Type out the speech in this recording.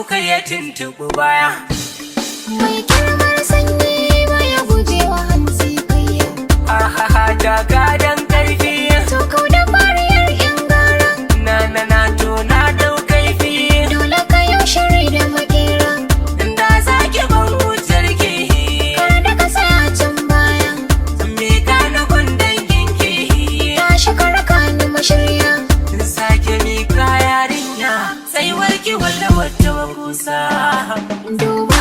kai ya tuntuɓi baya. Mai kirmar sanyi baya gujewa hantsi kayya. Ha taka dan karfi. To kau da fariyar yan gara. Na na na to na dau kaifi. Dole ka yau shiri da makera. Da zaki ban hujjar ki. Kar da ka tsaya can baya. Mika na gun danginki. Tashi ka raka ni mashirya. Sake mika yarinya, tsaiwar ki walla wata kusa. Duba.